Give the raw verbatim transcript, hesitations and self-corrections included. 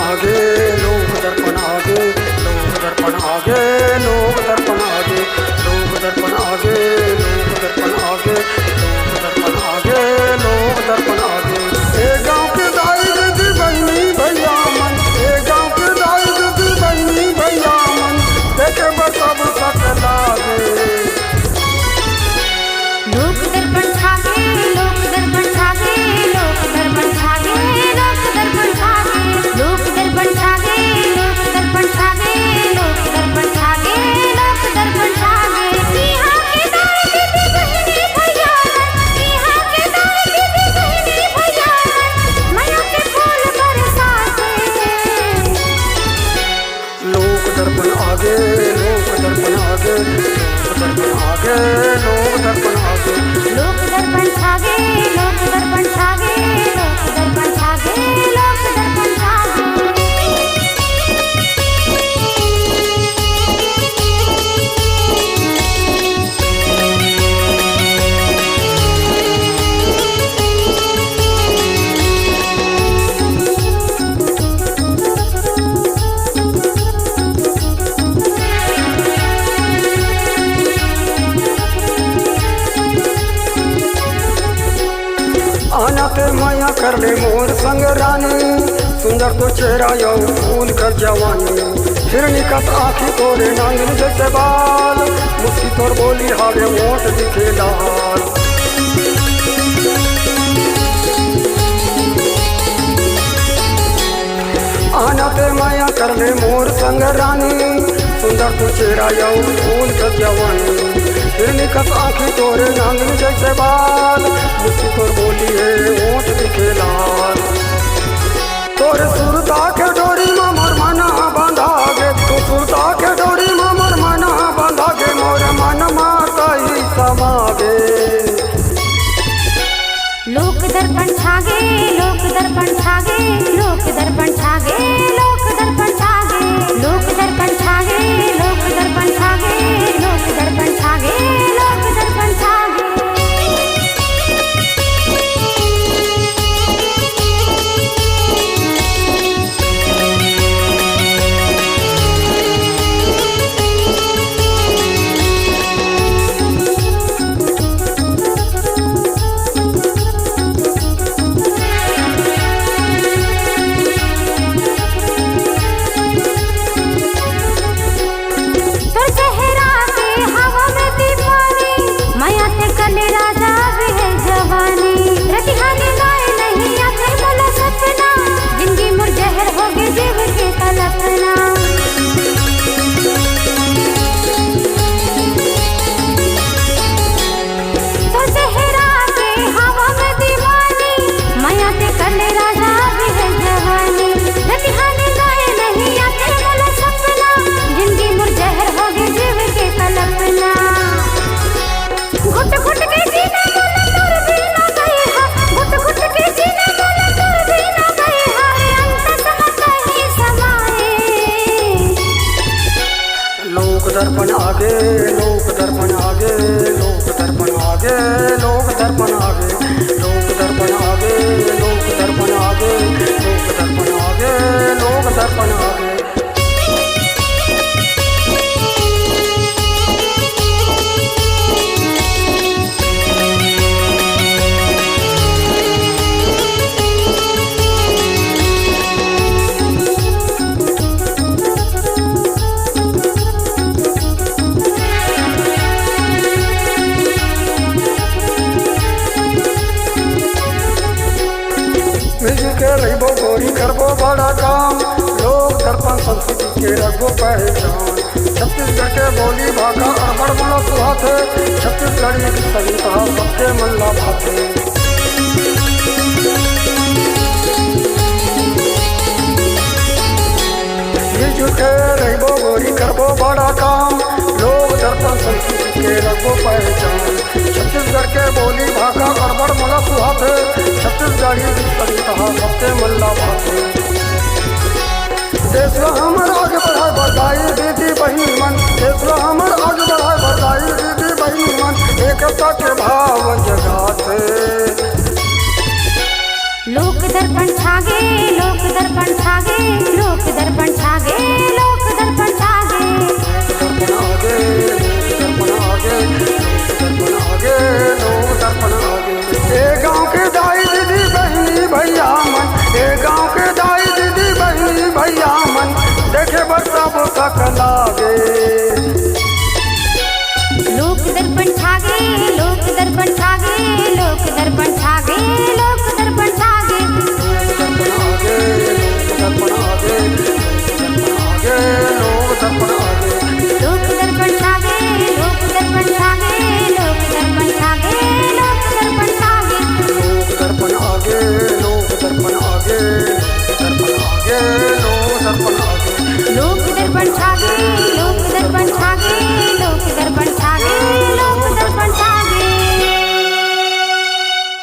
आगे, लोक दर्पण आगे, लोक दर्पण आगे, लोक दर्पण आगे, लोक दर्पण आगे, लोक दर्पण आगे, लोक दर्पण आगे, लोक दर्पण आगे। ए गाँव के दाई दीदी बहिनी भैया मन, ए गाँव के दाई दीदी बहिनी भैया मन, देखे बर सब सकला गे। लोक दर्पण छागे, लोक दर्पण छागे, लोक दर्पण छागे, लोक दर्पण छागे, लोक दर्पण छागे, लोक दर्पण छागे, लोक दर्पण छागे, लोक दर्पण छागे। इहाँ के दाई दीदी बहिनी भैया मन, इहाँ के दाई दीदी बहिनी भैया मन, मया के फूल बरसाथे। लोक दर्पण आगे, लोक दर्पण आगे, लोक दर्पण आगे, लोक दर्पण आगे। लोक दर्पण छागे, लोक दर्पण छागे, लोक दर्पण छागे, लोक दर्पण छागे। आना ते मया कर ले मोर संग रानी, सुंदर तो चेहरा अउ फूल कर जवानी। हिरनी कस आँखी तोरे नांगिन जैसे बाल, मुस्की तोर बोली हावे ओठ दिखे लाल। आना ते मया कर ले मोर संग रानी, सुंदर तो चेहरा अउ फूल कर जवानी। हिरनी कस आँखी तोरे नांगिन जैसे बाल, मुस्की तोर बोली हे ओठ दिखे लाल। तोर सुरता के डोरी म मोर मन बंधा गे, तोर सुरता के डोरी म मोर मन बंधा गे, मोर मन म तही समा गे। लोक दर्पण छागे, लोक दर्पण छागे, लोक दर्पण छागे, लोक दर्पण छागे, लोक दर्पण छागे, लोक दर्पण छागे, लोक दर्पण छागे, लोक दर्पण छागे। तोर चेहरा के हवा में दीवानी, मया ते कले राजा भी है जवानी। रतिहानी गाए नहीं आथे मोला सपना, जिंदगी मोर जहर होगे जीव के कल्पना। तोर चेहरा के हवा में दीवानी, मया ते कले राजा भी है जवानी। रतिहानी गाए नहीं आथे मोला सपना, जिंदगी मोर जहर होगे जीव के कल्पना। घुट घुट के जीना मोला तोर बिना गई हा, घुट घुट के जीना मोला तोर बिना गई हा, रे अंत समत ही समाए। लोक दर्पण आगे, लोक दर्पण आगे, लोक दर्पण आगे, लोक दर्पण आगे, लोक दर्पण आगे, लोक दर्पण आगे, लोक दर्पण आगे, लोक दर्पण आगे। मिलजुल के रहिबो गोरी, करबो बड़ा काम, लोक दर्पण संस्कृति के रखबो पहचान। छत्तीसगढ़ के बोली भाखा अब्बड़ मोला सुहाथे, छत्तीसगढ़ी गीत संगीत ह सबके मन ला भाथे। मिलजुल के रहिबो गोरी, करबो बड़ा काम, लोक दर्पण संस्कृति के रखबो पहचान। छत्तीसगढ़ के बोली भाखा अब्बड़ मोला सुहाथे, छत्तीसगढ़ी गीत संगीत ह सबके मन ला भाथे। देश ला हमर आगे बढ़ाए बर दाई दीदी बहिनी मन, देश ला हमर आगे बढ़ाए बर दाई दीदी बहिनी मन, एकता के भाव जगाथे। लोक दर्पण छागे, लोक दर्पण छागे, भैया मन देखे बर सब कक लागे।